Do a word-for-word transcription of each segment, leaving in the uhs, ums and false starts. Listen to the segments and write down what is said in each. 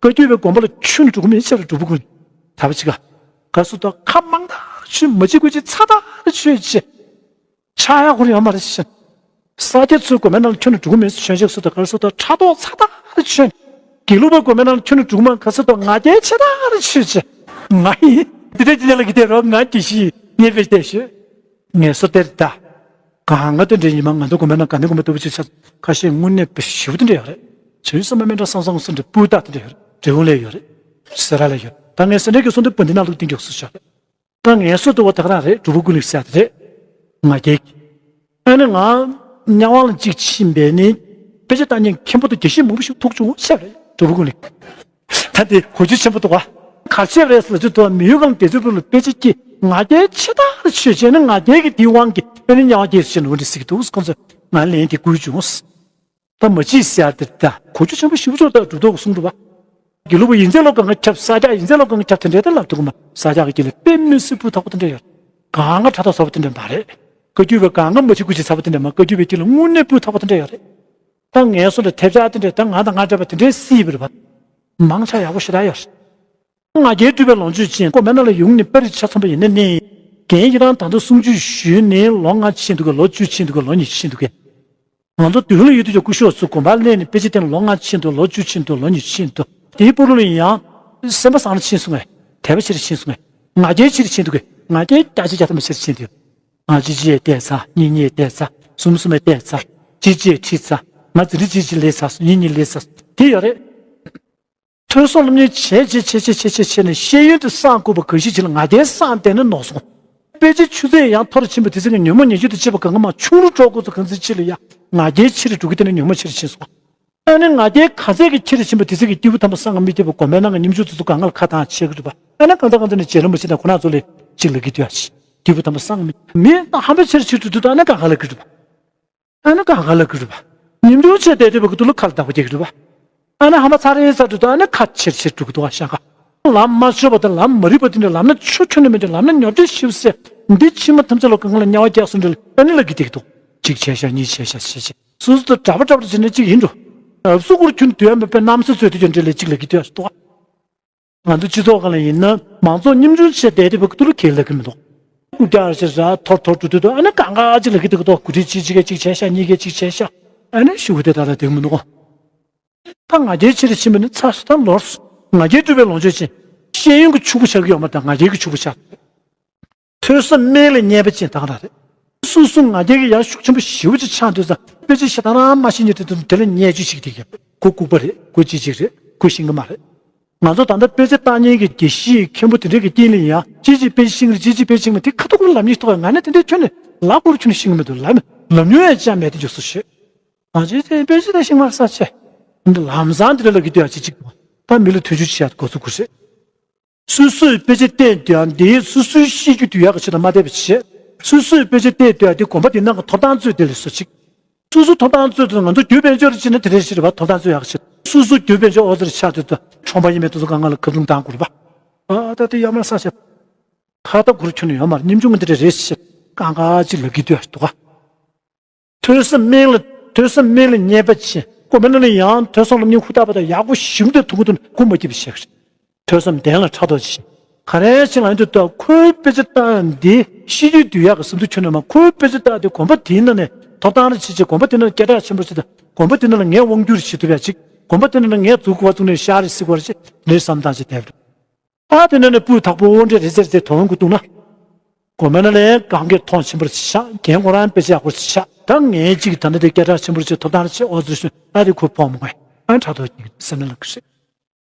བཀའ་བརྒྱུད་པའི་དགོན་པ་ལ་ཁྱོན་ནས་འགྲོ་གི་མིན་ཤག་རེད། སྒྲུབ་ཕུག་ཀུན་ལེགས་ད་བ་ཅིག་ག་ག་སུ་དང་ཁ་མང་ཐག་ཆོད་མ་བྱེད་དགོས་ཅིག་ཚ་ཐག་ཆོད་ཅིག་ཆག་ཡག་ཁོར་ཡོད་མ་རེད་ཤག་ས་སྐྱ་ཚོའི་དགོན་པའི་ནང་ལ་ཁྱོན་ནས་འགྲོ་གི་མིན་ཤག་ཆོས་ཤག་སུ་དང་ག་སུ་དང་ཕྲག་དོག་ཚ་ཐག་ཆོད། དགེ་ལུགས་པའི་དགོན་པའི་ནང་ལ་ཁྱོན་ནས་འགྲོ་གི་མིན་ག་སུ་དང་ང་རྒྱལ་ཆེ་ཐག་ཆོད་ཅིག་ང་ཡིན། དེ་འདྲ་ཅི་ནས་ལ་གི་དེ་རོགས་ང་དགེ་བཤེས་ཡིན་ངས་དཔེ་བལྟས་ཤོད། ངལ་གསོ་སྟེར་ད། གང་ག་དེ་འདྲ་ཡིན་མ་ང་ཚོ་དགོན་པའི་ནང་ག་ནས་དགོན་པ་ལྟ་བུ་ཅིག་ཆགས་ཁ་ཤས་དངོས་གནས་དཔེ་ཞེ་པོ་དེ་འདྲ་ཡོད་རེད། བྱང་ཆུབ་སེམས་དཔའ་སྨན་གྲགས་བསམ་བཟང་སེམས་འདྲ་སྤུས་དག་དེ་འདྲ་ཡོད་རེད། འབྲས་སྤུངས་ལ་ཡོད་རེད། སེ་ར་ལ་ཡོད། ད་ངས་སེ་འབྲས་ཀྱི་གསུང་དེ་བན་དེ་ནང་ལུགས་གཏིང་གི་གསུང་ཤོག་རེད། ད་ངལ་གསོ་ལྟ་བུ་ད་ག་རང་རེད། སྒྲུབ་ཕུག་ཀུན་ལེགས་ཟེར་དེ་རེད། ང་རྒྱལ་གྱི། ཨ་ནི་ང་། དམྱལ་བ་ལ་གཅིག་ཕྱིན་པས་ནི། དཔེ་ཆ་ལྟ་མཁན་མཁན་པོ་དང་དགེ་བཤེས་མང་པོ་ཞིག་ཐུག་བྱུང་ཟེར་རེད། སྒྲུབ་ཕུག་ཀུན་ལེགས། ད་དེ་གོ་རྒྱུ་ཆེན་པོ་འདུག་ག་ག་ཚོད་རེད་ཟེར་ལ་ཅི་འདུག་མི་ཡུལ་གང་བདེ་ཚོད་པོ་ལ་དཔེ་ཆ་སྐྱེས་ང་རྒྱལ་ཆེ་ཐག་ཆོད་བྱས་ནས་ང་རྒྱལ་གྱི་དེའི་དབང་གིས་ཨ་ནི་དམྱལ་བ་སྐྱེས་ཟེར་ནས་འོ་འདྲ་ཟེར་གྱི་འདུག་ཁོང་ཚོས་ང་ལན་དེ་བསྐུར་བྱུང་། ད་མ་ཅིག་ཟེར་དེ་ད་གོ་རྒྱུ་ཆེན་པོ་ཞིག་བྱུང་། ད་སྒྲུབ་ཐོག་གསུང་འགྲོ་བ། དགེ་ལུགས་པ་ཡིན་ཚད་ལོ་གང་ག་ཁྱབ། ས་སྐྱ་ཡིན་ཚད་ལོ་གང་ག་ཁྱབ་དེ་འདྲའི་ད་ལབ་ཐུབ་ཀྱི་མ། ས་སྐྱ་གི་དཀྱིལ་ལ་དཔེ་མི་སྲིད་སྤུས་དག་པོ་དེ་འདྲ་ཡོད། གང་ག་ཕྲག་དོག་ཚ་པོ་དེ་འདྲ་མ་རེད། བཀའ་བརྒྱུད་པའི་གང་ག་མ་བྱེད་དགོས་ཅིག་ཚ་པོ་དེ་འདྲ་མ། བཀའ་བརྒྱུད་པའི་དཀྱིལ་ལ་དངོས་གནས་སྤུས་དག་པོ་དེ་འདྲ་ཡོད་རེད། ད་ངལ་གསོ་འདྲ་ཐེབས་ཆག་དེ་འདྲ་ད་ང་དང་ང་འདྲ་བ་དེ་འདྲའི་སྲིད་པ་རེད་པ། མང་ཆ་ཡག་པོ་ཞེ་དྲག་ཡོད་རེད། ང་རྒྱལ་སྤྲུལ་པའི་ལོངས་སྤྱོད་ཅན། དགོན་པའི་ནང་ལ་ཡོང་ནས་དཔེ་རིས་ཆ་ཚང་པ་ཡིན་ན་ནི། རྒན་ཡི་རང་ད་ལྟ་གསུང་ཆོས་ཞུས་ནས་ལོ་ལྔ་ཕྱིན་འདུག་ག་ལོ་བཅུ་ཕྱིན་འདུག་ག་ལོ་ཉི་ཤུ་ཕྱིན་འདུག་ག་ང་ཚོ་མདུན་ལ་ཡོད་དུས་ཀྱི་སྐུ་ཞབས་ཚོ་དགོན་པར་སླེབས་ནས་དཔེ་ཆ་བསྟན་ལོ་ལྔ་ཕྱིན་འདུག་ལོ་བཅུ་ཕྱིན་འདུག་ལོ་ཉི་ཤུ་ཕྱིན་འདུག་དེའི་པུ་རུ་ལ་ཡང་སེམས་པ་བཟང་ལ་ཕྱིན་སོང་ངས། དད་པ་ཆེ་རུ་ཕྱིན་སོང་ངས། ང་རྒྱལ་ཆེ་རུ་ཕྱིན་འདུག་གས། ང་རྒྱལ་བརྒྱ་ཆ་བརྒྱ་ཐམ་པ་ཆེ་རུ་ཕྱིན་འདུག་ང་གཅིག་གཅིག་བལྟས་ཚར། གཉིས་གཉིས་བལྟས་ཚར། གསུམ་གསུམ་བལྟས་ཚར། གཅིག་གཅིག་ཁྲིད་ཚར། ང་འཛིན་གྲྭ་གཅིག་གཅིག་སླེབས་ཚར། གཉིས་གཉིས་སླེབས་ཚར། དེ་ཡོད་རེད། ཐོས་བསམ་སློབ་གཉེར་བྱས་བྱས་བྱས་བྱས་བྱས་བྱས་ནས་ཤེས་ཡོན་དེ་བསགས་དགོས་པ་ག་ཤེད་ཅིག་ལ་ང་རྒྱལ་བསགས་བསྡད་ན་ནོར་སོང་། དཔེ་ཆ་ཆུ་ཚད་ཡང་མཐོ་རུ་ཕྱིན་པ་དེ་ཚོ་གི་ཉོན་མོངས་ཉེས་སྤྱོད་དང་བཅས་པ་གང་ག་མར་ཆུང་རུ་འགྲོ་དགོས་ཚོ་གང་ཚེ་ཕྱི་ལ་ཡ་ང་རྒྱལ་ཆེ་རུ་འགྲོ་གི་དེ་ནས་ཉོན་མོངས་ཆེ་རུ་ཕྱིན་སོང་། ཨ་ནི་ང་རྒྱལ་ག་ཚད་ཀྱི་ཆེ་རུ་ཕྱིན་པ་དེ་ཚོ་གི་སྐྱེས་བུ་དམ་པ་སངས་རྒྱས་མི་ཐེག་པ་དགོན་པའི་ནང་གི་ཉམ་ཆུང་དེ་ཚོ་གང་ག་ལ་ཁ་བཏང་བྱེད་ཀྱི་འདུག་པ། ཨ་ནི་གང་ལྟར་གང་ལྟར་ནས་རྗེ་རིན་པོ་ཆེ་དང་ཁོ་རང་ཚོ་ལ་གཅིག་ལབ་ཀྱི་འདུག་ཨ། སྐྱེས་བུ་དམ་པ་སངས་རྒྱས་མི་ད་ཧམ་པ་ཆེ་རུ་ཆེ་རུ་འགྲོ་དུས་ཨ་ནི་གང་ག་ལབ་ཀྱི་འདུག་པ། ཨ་ནི་གང་ག་ལབ་ཀྱི་འདུག་པ། ཉམ་ཆུང་ཆེ་བསྡད་དུས་པ་གི་དུ་ལ་ཁ་ལ་བདག་པོ་རྒྱག་གི་འདུག་པ། ཨ་ནི་ཧམ་པ་ཚ་རེ་ཚ་འགྲོ་དུས་ཨ་ནི་ཁ་ཆེར་ཆེར་འགྲོ་གི་འདུག་པ། ཤང་ཁ། ལམ་མ་ཆོད་པ་དང་ལམ་མ་རིག་པ་དེ་འདྲ། ལམ་ན་ཆོ་ཆོ་ནི་མི་འདུག་ལམ་ན་ཉོབ་ཆ་ཞིབ་སེ། འདི་ཕྱི་མ་ཐམས་ཅད་ལ་གང་ག་ལ་དམྱལ་བ་རྒྱག་སོང་འདྲ་ལ་ཨ་ནི་ལབ་ཀྱི་བསྡད་ཀྱི་འདུག་གཅིག་བྱས་ཤག་གཉིས་བྱས་ཤག་བྱས་བྱས། སོ་སོ་དང་འདྲ་པོ་འདྲ་པོ་བྱས་ནས་གཅིག་ཡིན་འགྲོ། ཨབ་སུ་གུར་ཁྱོན་དུ་ཡ་མེད་པའི་གནམ་ས་ཚོད་དུ་ཀྱང་འདྲ་ལས་གཅིག་ལབ་ཀྱི་འདུག་ཨ། ང་ཚོ་སྤྱི་ཚོགས་སྒང་ལ་ཡིན་ན་མང་ཚོགས་ཉམ་ཆུང་ཆེ་བསྡད་དེ་བ་གི་དུ་ལ་ཁས་ལེན་གྱི་མི་འདུག་རྐུབ་བཀྱག་ཆེ་ར་ཐོར་ཐོར་འགྲོ་དུས་དུ་ཨ་ནི་གང་ག་ཅིག་ལབ་ཀྱི་འདུག་འགོ་ཁྲིད་གཅིག་གཅིག་གིས་གཅིག་བྱས་ཤག་གཉིས་ཀས་གཅིག་བྱས་ཤག་ཨ་ནི་ཤུ་གུ་དེ་དག་ལ་བསྡད་མི་འདུག་ད་ང་རྒྱལ་ཆེ་རུ་ཕྱིན་པ་ནི་ཚར་སོང་། ད་ལོར་སོང་། ང་རྒྱལ་སྤྲུལ་པའི་ལོངས་སྤྱོད་ཅན། ཤེས་ཡོན་གྱི་ཕྱུག་པོ་ཆགས་ཀྱི་ཡོད་མ་རེད། ད་ང་རྒྱལ་གྱི་ཕྱུག་པོ་ཆགས། ཐོས་བསམ་སྨན་ལ་མཉེས་པ་ཅན་ད་ག་རང་རེད། སོ་སོ་ང་རྒྱལ་གྱི་ཡར་ཤུགས་ཆེན་པོ་ཞེ་པོ་ཅིག་ཆགས་དུས་ཙང་དཔེ་ཆ་ཞེ་དྲག་རང་མ་ཤེས་ཉིན་དེ་དུས་དེ་ལ་བརྙས་བཅོས་བྱེད་ཀྱི་དེ་གས་ཁོ་ལྐུགས་པ་རེད། ཁོ་ཅི་ཅིག་རེད། ཁོ་ཤེས་ཀྱི་མ་རེད། ང་ཚོ་ད་ལྟ་དཔེ་ཆ་ལྟ་མཁན་གྱི་དགེ་བཤེས་མཁན་པོ་དེ་འདྲས་ཀྱི་རྐྱེན་ལ་ཡང་ཅི་ཅིག་དཔེ་ཆ་ཤེས་ཀྱི་རེད། ཅི་ཅིག་དཔེ་ཆ་ཤེས་ཀྱི་མ་རེད། དེ་ཁ་ཐུག་ལ་ལབ་ཉེས་ཐུག་པ། ང་ནི་དེ་འདྲའི་ཁྱོན་ནས་ལབ་དགོས་རུ་ཁྱོན་ནས་ཤེས་ཀྱི་མི་འདུག་ལབ་ལབ་མྱོང་ཡང་ཅང་མེད་དེ་འཇོག་སུ་ཤེས། ང་ཚོའི་དེ་དཔེ་ཆ་དེ་ཤེས་མ་ས་ཆེ། འདི་ལམ་སང་དེ་འདྲ་ལབ་ཀྱི་འདུག་ཡ་ཅི་ཅིག་ད་མི་ལ་མཐུན་འཇུག་བྱེད་ཡ་དགོས་ཚུལ་དགོས་རེད། སོ་སོས་དཔེ་ཆ་བལྟས་དུས་ཡང་འདིའི་སོ་སོའི་ཤེས་རྒྱུ་དུས་ཡག་གི་ཆེད་དུ་མ་བལྟས་པ་བྱེད། སོ་སོས་དཔེ་ཆ་བལྟས་དུས་ཡང་འདི་དགོན་པ་འདི་ནང་གི་ཐོབ་ཐང་རྩོད་དེ་ལས་སོ་ཅིག་སོ་སོ་ཐོབ་ཐང་རྩོད་དུས་ང་ཚོ་རྒྱུ་དཔལ་འབྱོར་བྱེད་ན་དེ་འདྲའི་ཕྱིར་བ་ཐོབ་ཐང་རྩོད་ཡག་གི་ཆེད་དུ་སོ་སོ་རྒྱུ་དཔལ་འབྱོར་ཨོ་ཙི་རེ་ཆགས་དུས་ད་ཁྲོམ་པ་ཡིན་མེད་དུ་སོ་གང་ག་ལ་ཁ་རྡུང་བཏང་དགོས་རེད་པ། ཨ་ད་དེ་ཡ་མ་ས་ཆེ། ཁ་ད་གུར་ཁྱོན་ནས་ཡོད་མ་རེད། སྙིང་ཆུང་གི་འདི་འདྲ་རེད་ཞེས་གང་ག་ཅིག་ལབ་ཀྱི་འདུག་ཡ་འདུག་ག་ཐོས་བསམ་སྨན་ལ་ཐོས་བསམ་སྨན་ལ་མཉེས་པ་ཅན། དགོན་པའི་ནང་ལ་ཡང་ཐོས་བསམ་སློབ་གཉེར་ཧུར་ཐག་པ་དང་ཡག་པོ་ཞིམ་དུ་ཐུག་གི་འདུག་སྐུ་མ་སྐྱིད་པ་ཞིག་རེད། ཐོས་བསམ་ལྡན་ལ་ཕྲག་དོག་ཅན། ག་རེ་ཅིག་ལ་འདི་ལྟ་ཁོའི་དཔེ་ཆ་ལྟ་འདི་ཤེས་རྒྱུ་དུས་ཡག་གི་བསམ་ཚུལ་ཁྱོན་ནས་མ། ཁོའི་དཔེ་ཆ་ལྟ་འདི་དགོན་པ་དེའི་ནང་ནས་ཐོབ་ཐང་རེ་བྱེད་ཅིག་དགོན་པ་དེ་ནང་སྐད་གྲགས་ཆེན་པོ་ཅིག་དང་དགོན་པ་དེ་ནང་ལ་ངས་དབང་སྒྱུར་བྱེད་ཐུབ་ཡ་ཅིག་དགོན་པ་དེ་ནང་ལ་ངས་འཛུགས་དགོས་པ་བཙུགས་ནས་ཤག་རེ་སྲིད་དགོས་རེ་ཅིག་ལས་བསམ་བཏང་ཅིག་བསྡད་པ་རེད། ཨ་དེ་ནས་ནི་སྤུས་དག་པོ་འདྲ་རེ་ཟེར་ཟེར་དོ་དགོང་གི་འདུག་ན། དགོན་པའི་ནང་ལ་གང་གི་མཐོང་ཆེན་པོར་ཆགས། རྒན་ཁོ་རང་དཔེ་ཆ་ཡག་པོར་ཆགས། ད་ངས་ཅིག་ད་ནི་དེ་སྐད་གྲགས་ཆེན་པོར་ཆགས། ཐོབ་ཐང་ཆེ་ཨོ་ཙི་ཤོད། ཨ་དེ་ཁོ་ཕོག་མ་དགོས། ཨ་ཕྲག་དོག་སེམས་ནང་ལ་གི་རེད།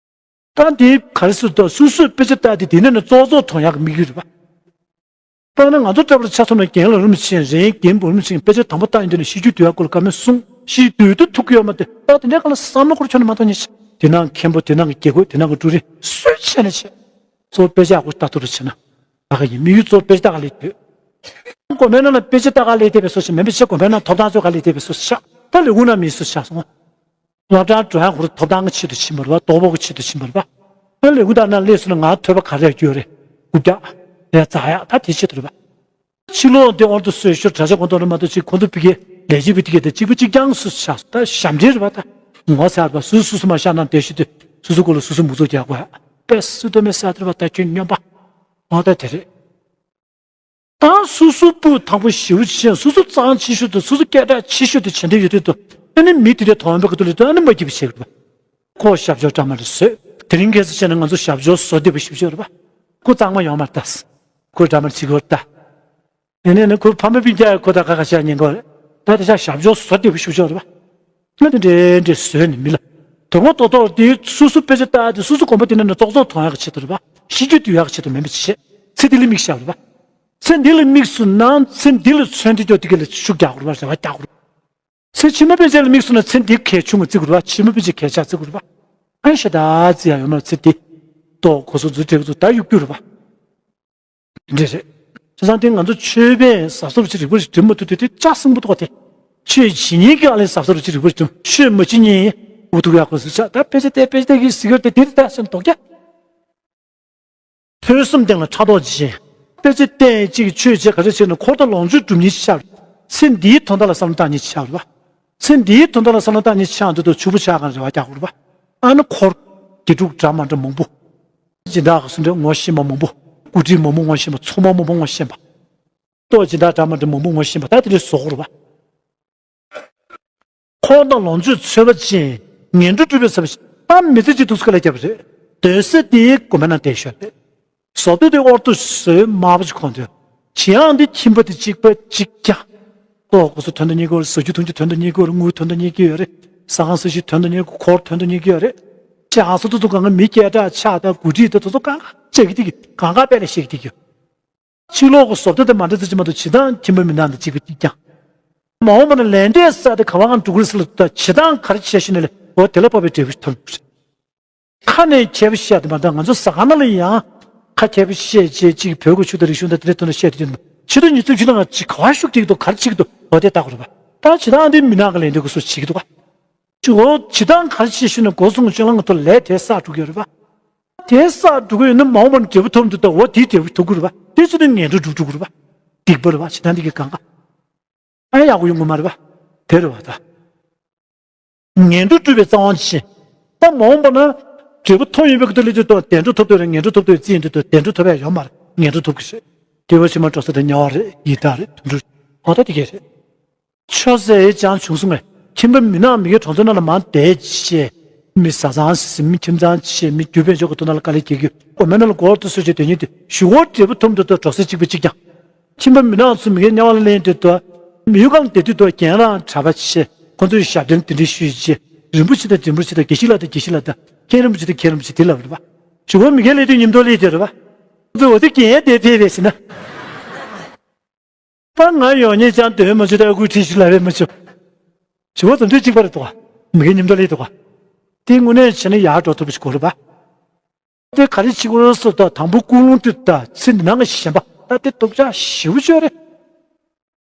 ད་དེ་ག་རེ་ཟེར་ད་སོ་སོས་དཔེ་ཆ་ལྟ་དེ་དེ་ནས་ནི་ཙོག་ཙོག་མཐོང་ཡག་གི་དམིགས་ཡུལ་རེད་པ། ད་ནི་ང་ཚོ་འདྲ་པོ་ཆ་མཚོན་ན་རྒན་ལགས་རིན་པོ་ཆེ་རེད། རྒན་པོ་རིན་པོ་ཆེ་དཔེ་ཆ་དང་པོ་ལྟ་ཡིན་དུས་ནས་ཤེས་རྒྱུ་དུས་ཡག་སྐོར་ལ་བཀའ་མོལ་གསུངས། ཤེས་རྒྱུ་དུས་དུ་ཐུག་གི་ཡོད་མ་རེད། ད་དེ་འདྲའི་སྒང་ལ་བསམ་བློ་འཁོར་ཁྱོན་ནས་མ་གཏོང་ཉེ་ཆ། དེ་ནང་མཁན་པོ་དེ་ནང་གི་དགེ་བསྐོས་དེ་ནང་གི་ཀྲུའུ་རིན་སུས་བྱས་ནས་བྱས། གཙོ་བོ་དཔེ་ཆ་ཡག་པོ་ལྟ་ཐུབ་རུ་བྱས་ན། ད་ག་ཡིན་དམིགས་ཡུལ་གཙོ་བོ་དཔེ་ཆ་ལྟ་ག་སླེབས་ཡོད། དགོན་པའི་ནང་ལ་དཔེ་ཆ་ལྟ་ག་སླེབས་བསྡད་པའི་བཟོ་ཞིག་མིན་པ་བྱས། དགོན་པའི་ནང་ཐོབ་ཐང་རྩོད་ག་སླེབས་བསྡད་པའི་བཟོ་ཞིག་ད་ལས་ཁུངས་ནང་མི་སུ་ཆགས་སོང་། སློབ་གྲྭར་འགྲོ་ཡག་ཁོ་རང་ཐོབ་ཐང་གི་ཆེད་དུ་ཕྱིན་པ་རེད་པ། ལྟོ་ཕོག་གི་ཆེད་དུ་ཕྱིན་པ་རེད་པ། ཨ་ལས་ཁུངས་དང་ནང་སླེབས་སོང་ན་ང་ཐོས་པ་ག་རེ་ཡག་རྒྱུ་རེད། རྐུབ་བཀྱག་རེད། འཛག་ཡག་ད་དེ་ཆེད་དུ་རེད་པ། ཕྱི་ལོགས་འདི་ཨོར་དུ་སོས་ཤོར་གྲྭ་ཆ་གོ་འདོར་མ་གཏོགས་ཅིག་ཁོང་ཚོ་ཕ་གིའི་ལས་བྱེད་པ་དེ་གས་ད་གཅིག་པ་གཅིག་རྐྱང་སུ་ཆགས་སོང་། ད་ཞབས་འདྲེན་རེད་པ། ད་ངོ་ཚ་རེད་པ། སུ་སུ་སུ་མ་ཤ་ནང་བསྡད་ཤི་དུས་ སོ་སོ་སྐོར་ལ་སོ་སོ་མུ་ཚོགས་རྒྱག་དགོས། དཔེ་སྲིད་དོ་མེད་ས་དེར་བ་ལྟ་ཁྱོད་སྨྱོན་པ། འོ་ད་དེ་རེད། ད་སོ་སོ་སྤུས་དག་པོ་ཞེ་པོ་ཅིག་སོ་སོ་གཙང་ཆེ་ཤོས་དང་སོ་སོ་སྐད་གྲགས་ཆེ་ཤོས་དང་བྱེད་འདོད་ཡོད་དུས་དུ། ཨ་ནི་མི་དེ་འདྲའི་དོ་དམ་པའི་ཁ་ཐུག་ལ་དུ་ཨ་ནི་མ་སྐྱིད་པ་བྱེད་དགོས། ཁོ་ཞབས་ཞུ་འདྲ་མ་རེད་བཟོས། དེ་རིང་ཁ་སང་བྱས་ན་ང་ཚོ་ཞབས་ཞུ་བཟོ་བདེ་པོ་ཞེ་པོ་ཅིག་ཡོད་རེད་པ། ཁོ་གཙང་མ་ཡོང་མ་རེད་ད། ཁོ་འདྲ་མ་བྱེད་དགོས་རེད་ད། ཡིན་ནའི་ནི་ཁོའི་ཕ་མ་སྤུན་ཀྱག་ཁོ་དང་ཁ་ཁ་བྱ་ཉན་གོ་རེད། ད་དེ་ཆ་ཞབས་ཞུ་བཟོ་བདེ་པོ་ཞེ་པོ་ཅིག་ཡོད་རེད་པ། ང་དེ་འདྲས་འདྲས་བཟོས་ནས་མི་ལ། དོ་དགོང་ཏོག་ཏོག་དེ་སོ་སོ་དཔེ་ཆ་ལྟ་དེ་སོ་སོ་དགོན་པ་དེ་ནས་ནི་ཙོག་ཙོག་མཐོང་ཡག་གི་ཆེད་དུ་རེད་པ། ཤེས་རྒྱུད་དུ་ཡག་གི་ཆེད་དུ་མིན་པ་ཅི་བྱེད། ཚེ་འདི་ལ་དམིགས་བཞག་རེད་པ། ཚེ་འདི་ལ་དམིགས་སུ་ན་ཚེ་འདི་ལ་མཚོན་བྱེད་ཀྱོག་དེ་ག་ལ་ཤུགས་རྒྱག་དགོས་རེད་པ། རེ་བ་རྒྱག་དགོས་རེད། ཚེ་ཕྱི་མ་ཕན་ཆད་ལ་དམིགས་སུ་ན་ཚེ་འདི་གལ་ཆུང་ངུ་བརྩི་དགོས་རེད་པ། ཕྱི་མ་ཕན་ཆད་གལ་ཆག་བརྩི་དགོས་རེད་པ། ཨ་ཤ་ད་བརྩི་ཡག་ཡོད་མ་རེད། ཚེ་འདི་ཏོག་གོ་སོ་འཛུལ་བྲལ་གི་ཚོ་ད་གཡུག་རྒྱུ་རེད་པ། འདི་རེད། བྱས་ཙང་དེ་ང་ཚོ་ཆོས་པས་ཟབ་ཟབ་ཅིག་རིག་པ་ཞིག་འགྲིམ་མ་ཐུབ་དུས་དེ་ལྕགས་སྲིན་པོ་ཐོག་དེ། ཆོས་བྱེད་མཁན་གྱི་ཨ་ལས་ཟབ་ཟབ་ཅིག་རིག་པ་ཞིག་འགྲིམ། ཆོས་མ་བྱེད་མཁན་འུ་ཐུག་ཡག་གོ་སུ་ཆགས། ད་དཔེ་ཆ་བལྟས་དཔེ་ཆ་བལྟས་ཀྱི་ཟིག་ཡོད་དེ་དེ་ལྟ་སེམས་དོག་རྒྱ། ཐོས་བསམ་སྟེང་ལ་ཕྲག་དོག་ཅིག་བྱས། དཔེ་ཆ་བལྟས་ཅིག་ཆོས་བྱེད་ག་རེ་བྱས་ན་འཁོར་དང་ལོངས་སྤྱོད་སྒྲུབ་མཁན་ཅིག་ཆགས། ཚེ་འདིའི་དོན་དག་ལ་བསམ་བློ་བཏང་མཁན་ཅིག་ཆགས་རེད་པ། ཚེ་འདིའི་དོན་དག་ལ་བསམ་བློ་བཏང་མཁན་ཅིག་ཆགས་འདུག་དུ་ཕྱུག་པོ་ཆགས་གང་རེ་བ་རྒྱག་དགོས་རེད་པ། ཨ་ནི་འཁོར་དགེ་ཕྲུག་འདྲ་མ་འདྲ་མང་པོ། སྦྱིན་བདག་གི་སུ་འདྲ་ངོ་ཤེས་པ་མང་པོ། འགོ་ཁྲིད་མང་པོ་ངོ་ཤེས་པ། ཚོང་པ་མང་པོ་ངོ་ཤེས་པ། ལྟོ་སྦྱིན་བདག་འདྲ་མ་འདྲ་མང་པོ་ངོ་ཤེས་པ། ད་དེ་འདྲའི་བཟོ་དགོས་རེད་པ། འཁོར་དང་ལོངས་སྤྱོད་འཚོལ་བ་ཅན། ངན་འགྲོ་སྒྲུབ་པའི་ས་བ་ཞིག་ད་མི་ཚེ་གཅིག་ཐུགས་སུ་དཀའ་ལས་བརྒྱབ་པ་རེད། སྡོད་ས་དེའི་དགོན་པའི་ནང་བསྡད་ཤོག་རེད། བཟོ་ལྟོས་དེ་དབོར་ཏོ་བཟོས་དམར་པོ་ཅིག་གོན་དོན། བྱེད་ཨང་དེ་ཁྱིམ་པ་དེ་གཅིག་པ་གཅིག་རྐྱང་། ལྟོ་གོ་སོ་དོན་དུ་གཉིས་ཀྱི་ཡོད་རེད། ཟ་རྒྱུ་འཐུང་རྒྱུ་དོན་དུ་གཉིས་ཀྱི་ཡོད་རེད། དངུལ་དོན་དུ་གཉིས་ཀྱི་ཡོད་རེད། ཟ་ཁང་ཟ་ཞིང་དོན་དུ་གཉིས་ཀྱི། འཁོར་དོན་དུ་གཉིས་ཀྱི་ཡོད་རེད། ཅེས་ཨང་སོ་དེ་ཚོ་གང་ག་མི་སྐད་གྲགས་ཆགས་དང་འགོ་ཁྲིད་དེ་དེ་ཚོ་གང་ག་ཆགས་ཀྱི་དེ་གི་གང་ག་དཔེ་ལ་ཤེས་ཀྱི་དེ་གི། ཕྱི་ལོགས་ཀྱི་བཟོ་ལྟ་དེ་མ་འདྲ་ཙམ་ཅིག་མ་གཏོགས་བྱེད་སྟངས་ཁྱིམ་པ་མི་ནང་དང་གཅིག་པ་གཅིག་རྐྱང་། མ་འོངས་པ་ན་ལས་འབྲས་བསགས་ཏེ་ག་བ་གང་འགྲོ་གི་རེད་ཟེར་ལ་ད་བྱེད་སྟངས་ག་རེ་བྱས་ཤེས་ནས་ལས་འོ་དེ་ལ་བབ་པའི་འབྲས་བུ་ཐོབ་ཡོང་གི་རེད། ཁ་ནས་མཁས་པ་བཤད་དེ་མ་གཏོགས་ང་ཚོ་ཟ་ཁང་ནང་ལ་ཡང་ཁ་མཁས་པ་བཤད་བྱས་ཅིག་བོད་ཀྱི་ཆོས་དང་རིག་གཞུང་དང་དེ་འདྲའི་ཐོག་ནས་བཤད་དུས་ཕྱི་དྲོ་ཉིན་ཚུན་ཕྱི་ནང་ཅིག་ག་བ་ཤུགས་ཀྱིས་འདུག་ག་རེ་བྱེད་ཀྱི་འདུག་འོ་དེ་ལྟ་དགོས་རེད་པ། ད་བྱེད་སྟངས་དེ་མི་ནང་གི་ལས་འབྲས་ཀྱི་སོ་བྱེད་ཀྱི་འདུག་ག་ཅིག་འོ་བྱེད་སྟངས་ག་རེ་བྱེད་ཤེས་ན་སྒོ་གསུམ་གྱི་སྤྱོད་ལམ་གྱི་ཐོག་ལས་དེ་བསགས་འགྲོ་གི་ཡོད་རེད་པ། དེ་བསགས་འགྲོ་གི་ཡོད་ན་མ་འོངས་པ་ནས་འབྲས་བུ་ཐོབ་འདུག་ད་འོ་དེའི་འབྲས་བུ་ཐོབ་ཀྱི་རེད་པ། དེ་བྱེད་དུས་ངན་འགྲོ་འགྲུབ་འགྲོ་གི་རེད་པ། སྡིག་པ་རེད་པ། བྱེད་སྟངས་འདི་གི་གང་ག་ཨ་ཡག་པོ་ཡོང་གི་མ་རེད་པ། དེ་རེད་པ་ད། ངན་འགྲོ་སྒྲུབ་པའི་རྩ་བ་ཅན། ད་མ་འོངས་པ་ན་འབྲས་བུ་ཐོབ་ཡོང་བའི་སྐབས་དུ་ལས་དུས་དང་བདེ་འགྲོ་ཐོབ་འདོད་རེད། ངན་འགྲོ་ཐོབ་འདོད་རྩིས་ཡིན་དུས་དང་བདེ་འགྲོ་ཐོབ་ཡ་ཡོད་མ་རེད། ངན་འགྲོ་ཐོབ་ཀྱི་རེད། སྐྱེ་བ་ཕྱི་མ་འགྲོ་ས་དེ་དམྱལ་བ་རེད། ཡི་དྭགས་རེད། དུད་འགྲོ་རེད། འོ་ད་དེ་གས་རེད། ཆོས་ཟེར་ཡས་ཅང་བྱུང་སོང་ངས། ཁྱིམ་པ་མི་ནག་མི་སྒེར་གྲོང་ཚོའི་ནང་ལ་མང་བསྡད་བྱས། མི་བཟའ་ཚང་ཟིན། མི་ཁྱིམ་ཚང་བྱས། མི་རྒྱུ་སྤུན་མཆེད་ཀྱི་དོན་དག་ལ་དཀའ་ལས་རྒྱག་གི། དགོན་པའི་ནང་ལ་སྒོར་དུ་སོ་བྱས་སྡོད་མཁན་དེ་གཞུག་གུ་འབྲས་བུ་ཐོབ་འདོད་དང་འགྲོ་ས་གཅིག་པ་གཅིག་རྐྱང་། ཁྱིམ་པ་མི་ནག་ཚོ་མི་སྒེར་དམྱལ་བ་ལ་ལེན་འདོད་དང་། མི་ཡུལ་གང་བསྡད་དུས་དང་རྒན་རང་གྲྭ་པ་བྱས། ཁོ་ཚོས་ཞབས་བརྟན་དེ་འདྲའི་ཞུས་བྱས། རིན་པོ་ཆེ་དང་རིན་པོ་ཆེ་དང་དགེ་བཤེས་ལགས་དང་དགེ་བཤེས་ལགས་དང་མཁན་རིན་པོ་ཆེ་དང་མཁན་རིན་པོ་ཆེ་དེ་ལབ་རེད་པ། གཞུག་གུ་མི་སྒེར་ལས་དོན་ཉིན་ཐོ་ལས་དེ་རེད་པ། ཁོ་ཚོས་འོ་དེ་རྒན་དེ་ཕེབས་པས་ཟེར་ན། པ་ང་ཡོང་ཉེས་ཀྱང་འདོན་མ་བྱུང་། ད་སྐུ་ཁྲིད་ཞུ་ལབ་པས་མ་བྱུང་། བྱི་བ་དོན་དུ་གཅིག་པ་རེད་འདུག་ག་མི་སྒེར་ཉིན་ཐོ་ལས་འདུག་ག་དེ་དངོས་གནས་བྱས་ན་ཡར་འགྲོ་ཐུབ་པ་ཞིག་དགོས་རེད་པ། དེ་ག་རེ་བྱེད་དགོས་རེད་ཟེར་ད་དང་པོ་ཀུན་སློང་དེ་ད་ཚེ་འདི་ནང་གི་ཞེན་པ་ད་དེ་སྡུག་ཅག་ཞེ་པོ་ཅིག་རེད།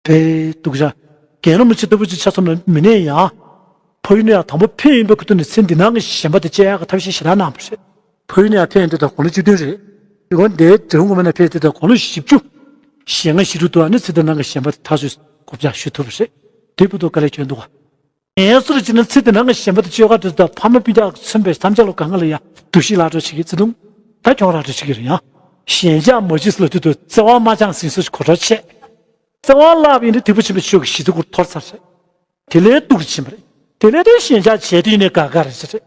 དཔེ་སྡུག་ཅག་རྒན་རིན་པོ་ཆེ་ལྟ་བུ་ཅིག་ཆ་མཚོན་ན་མི་ནས་ཡང་། ཕ་ཡུལ་ནས་ཡང་དང་པོ་ཕེབས་ཡིན་པའི་ཁུ་ཐུག་ནས་ཚེ་འདི་ནང་གི་ཞེན་པ་དེ་བཅད་ཡག་གི་ཐབས་ཤེས་ཞེ་དྲག་གནང་བ་རེད། ཕ་ཡུལ་ནས་ཡང་ཕེབས་ཡིན་དུས་ད་དགུང་ལོ་བཅུ་བདུན་རེད། དེ་སྒང་འདིར་དྲེའུ་དགོན་པ་ནས་ཕེབས་དུས་ད་དགུང་ལོ་བཞི་བཅུ། ཞེ་ལྔ་བཞི་དྲུག་འདུག་ཨ་ནི་ཚེ་འདི་ནང་གི་ཞེན་པ་དེ་ཐག་ཆོད་གོ་བརྡ་ཞུ་ཐུབ་པ་རེད། དེ་བར་དུ་དཀའ་ལས་ཁྱོན་འདུག་ག་ངས་སུ་རུ་བྱས་ན་ཚེ་འདི་ནང་གི་ཞེན་པ་དེ་བཅོས་ག་འདྲ་ད་ཕ་མ་སྤུན་ཀྱག་མཚོན་པའི་ཐམས་ཅད་ལ་གང་ག་ལ་ཡ་འདུ་ཤེས་བརླག་འགྲོ་བྱེད་ཀྱི་བརྩེ་དུང་ད་གྱོང་རག་འགྲོ་བྱེད་ཀྱི་རེད་ཡང་། ཞེན་ཆགས་མ་བྱེད་ཟེར་ལབ་དུས་དུ་བརྩེ་བ་མ་བྱང་ཟིན་སོགས་གོ་གྲོགས་བྱས། བརྩེ་བ་བརླག་པ་ཡིན་ན་ཐེག་པ་ཆེན་པོའི་ཆོས་ཀྱི་གཞི་རྩ་ཁུར་འཐོར་ཚར་རེད། དེ་ལས་སྡུག་རུ་ཕྱིན་པ་རེད། དེ་ལས་དེ་ཞེན་ཆགས་བྱས་དུས་ནས་དགའ་དགའ་རེད་ཟེར་རེད།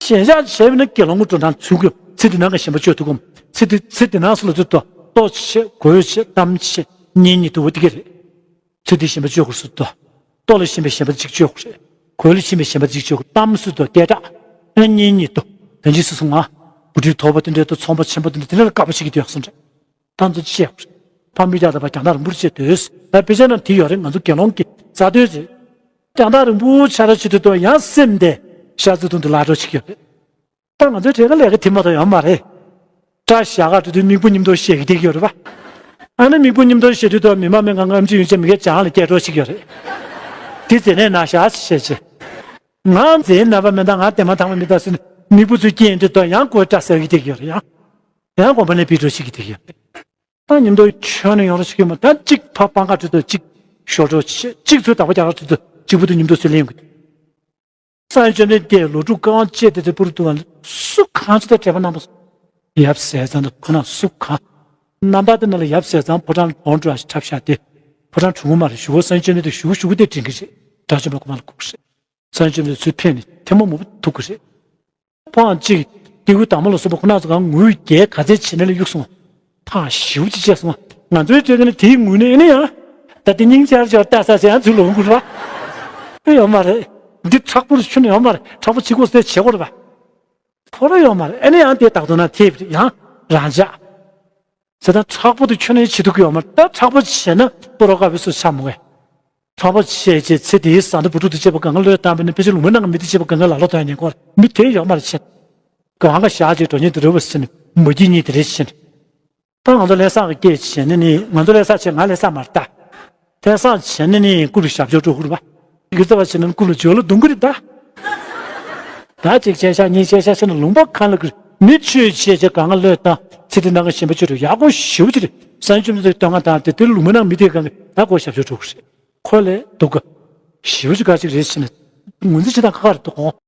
ཞེན་ཆགས་བྱས་པ་ན་དགེ་སློང་གི་འགྲོ་སྟངས་ཚུལ་དགོས། ཚེ་འདི་ནང་གི་ཞེན་པ་གཅོད་ཐུབ་ཀྱི་མ། ཚེ་འདི་ཚེ་འདི་ནང་སུ་ལ་ཚུད་དོ། ལྟོ་ཆེ་གོས་ཆེ་གཏམ་ཆེ་གཉེན་ཉེ་དུ་བ་དེ་ག་རེད། ཚེ་འདི་ཞེན་པ་གཅོད་དགོས་སུ་དོ། ལྟོ་ལ་ཞེན་པའི་ཞེན་པ་གཅིག་གཅོད་དགོས་རེད། གོས་ལ་ཞེན་པའི་ཞེན་པ་གཅིག་གཅོད་དགོས། གཏམ་སུ་དོ་སྐད་གྲགས། ཨ་གཉེན་ཉེ་དུ། ད་ཅི་སུ་སོང་ང་། བུ་ཁྲིད་དོག་པ་དེ་འདྲའི་དོ་ཚོང་པ་ཆེན་པོ་དེ་འདྲ་དེ་འདྲ་ལ་དགའ་པོ་བྱེད་ཀྱི་དུ་ཡག་སོང་རེད། ད་ཚོ་ཅི་བྱེད་དགོས་རེད། ཕ་མི་ཡག་ལ་པ་རྒྱང་ཐག་རིང་པོར་བྱེད་དུས། ད་དཔེ་ཆ་ནང་དེ་ཡོད་རེད། ང་ཚོ་དགེ་སློང་གི་རྩ་དོན་རེད། རྒྱང་ཐག་རིང་པོ་ཆ་ར་བྱེད་དུས་དོ་ཡང་སེམས་དེ་ཤ་ཚ་དུང་དུ་ལ་འགྲོ་བྱེད་ཀྱི་ཡོད་རེད། ད་ང་ཚོའི་གྲས་ཀ་ལས་ཀ་དེ་མ་གཏོགས་ཡོད་མ་རེད། སྐྲ་བཞར་ག་འགྲོ་དུས་མིག་དཔེ་མཉམ་དུ་བཤད་ཀྱི་བསྡད་ཀྱི་ཡོད་རེད་པ། ཨ་ནི་མིག་དཔེ་མཉམ་དུ་བཤད་དུས་དུ་མི་མ་མི་ང་ང་ཨམ་ཆི་ཡོན་ཆེ་མི་གའི་བྱང་ལ་སྐད་སྒྲོག་བྱེད་ཀྱི་ཡོད་རེད། དེ་རྩེ་ནས་ན་ཤ་ཞེས་བྱས། ང་རྩེ་ན་པ་མི་འདང་། ང་དེ་མ་ཐང་མི་འདང་ཟེར་ནས་མིག་དཔེ་ཚོས་སྐྱེས་དུས་དུ་ཡང་གོས་སྐྲ་ཟ་གི་བསྡད་ཀྱི་ཡོད་རེད། ཡང་ཡང་དགོན་པ་ནས་ཕེབས་འགྲོ་བྱེད་ཀྱི་བསྡད་ཀྱི་ཡོད་རེད། ད་མཉམ་དུ་ཁྱོན་ནས་ཡོང་རོགས་བྱེད་ཀྱི་མ། ད་གཅིག་ཕ་སྤང་ཁ་འགྲོ་དུས་གཅིག་ཞོར་འགྲོ་བྱེད། གཅིག་ཚོས་དག་པ་རྒྱག་རོགས་འགྲོ་དུས་གཅིག་པུ་དུ་མཉམ་དུ་ཚུར་ལེན་དགོས། སངས་རྒྱས་བཅོམ་ལྡན་འདས་ལོ་དྲུག་དཀའ་བ་སྤྱད་དེ་དེ་པུ་རུ་ཏུ་བ་ལ་སུ་གང་ཅི་ལྟར་དྲན་པ་རྣམ་པ་ཡབ་ཟས་གཙང་དུ་ཁོ་ན་སུ་གང་རྣམ་པ་དེ་ན་ལ་ཡབ་ཟས་གཙང་ཕོ་བྲང་བོང་འགྲོ་ཞིག་འཁྲབ་ཤག་སྟེ། ཕོ་བྲང་གྲུང་མོ་མ་རེད། ཞུ་བོ་སངས་རྒྱས་བཅོམ་ལྡན་འདས་ཞུ་བོ་ཞུ་བོ་དེ་དྲན་གི་རེད། དགྲ་བཅོམ་པ་ཁོ་མ་ལ་ཁུག་རེད། སངས་རྒྱས་བཅོམ་ལྡན་འདས་ཚུར་ཕེབས་ནས་ཐལ་མོ་མོ་བོ་ཐུག་གི་རེད། ཕོ་བྲང་གཅིག་སྐྱེ་དགུའི་དྭངས་མ་ལ་སོགས་པ་ཁོ་ན་ཚོ་གང་ངུ་རྒྱལ་ག་ཚད་བྱེད་ན་ལ་གཡུག་སོང་། ཐག་ཞིབ་ཅིག་བཅད་སོང་། ང་ཚོའི་གྲས་ནི་དེའི་ངུས་ནས་ཨེ་ནི་ཡང་། ད་དེ་སྙིང་ཆར་ཆར་ལྟ་ས་ཟེར་ཡང་ཚུར་ལོག་འགུལ་བ། ཨེ་ཡོད་མ་རེད། འདི་མཁྲེགས་པོ་རུ་ཁྱོན་ནས་ཡོད་མ་རེད། མཁྲེགས་པོ་བྱེད་དགོས་ཟེར་བྱེད་དགོས་རེད་པ། ཁོ་ར་ཡོད་མ་རེད། ཨེ་ནི་ཡང་དེ་བདག་དོན་ན་ཐེབས་རེད་ཡང་རང་འཇགས། ཟེར་ད་མཁྲེགས་པོ་དེ་ཁྱོན་ནས་བྱེད་ཐུབ་ཀྱི་ཡོད་མ་རེད། ད་མཁྲེགས་པོ་བྱས་ན་ཕོ་རོག་དཀར་པོའི་སུ་ཆ་མོ་བས། མཁྲེགས་པོ་བྱས་རྗེས་ཚེ་འདིའི་ཟ་འདྲ་བུ་ཕྲུག་ཏུ་སྐྱེས་པ་གང་ག་བློས་བཏང་བས་ནི་ཕལ་ཆེར་ལུང་པའི་ནང་གི་མི་དེ་སྐྱེས་པ་གང་ག་ལ་ལོ་ཐོན་ནས་ཁོ་མི་དེ་ཡོད་མ་རེད་ཆེ། གང་ག་ཞག་ཅིག་འགྲོ་ཉིན་དུ་རེ་བ་ཟེར་ནས་མ་སྐྱིད་གཉིས་དེ་རེད་ཕྱིན། ད་ང་ཚོ་ལས་བསགས་ཀྱི་སྐད་བྱས་ནས་ནི་ང་ཚོ་ལས་བསགས་བྱས་ང་ལས་བསགས་མ་རེད་ད། ལས་བསགས་བྱས་ནས་ནི་རྐུབ་ལ་ཞབས་ཕྱོགས་འགྲོ་དགོས་རེད་པ། གི་རྩ་བ་བྱས་ནས་རྐུབ་ལ་འཇོལ་ལ་རྡུང་གི་རེད་ད། ད་གཅིག་བྱས་ཤག་གཉིས་བྱས་ཤག་ཟེར་ནས་ལུང་པ་གང་ལ་གི་མི་ཆོས་བྱས་བྱས་གང་ག་བློས་བཏང་ཚེ་འདི་ནང་གི་ཞེན་པ་ཆོས་དུ་ཡག་པོ་ཞེ་པོ་ཅིག་རེད། སངས་རྒྱས་བཅོམ་ལྡན་འདས་བསྟོད་བསྔགས་བཏང་སྟེ་དེ་ལུང་པའི་ནང་མི་དེ་གང་གི་ད་ཁོ་ཞབས་ཕྱོགས་འགྲོ་གི་རེད། ཁོ་ལས་སྡུག་ག་ཞེ་པོ་ཅིག་ག་ཅིག་རེད་ཟེར་ནས་ངོས་འཛིན་བྱེད་སྟངས་ཁག་ཁག་རེད་འདུག་གོ།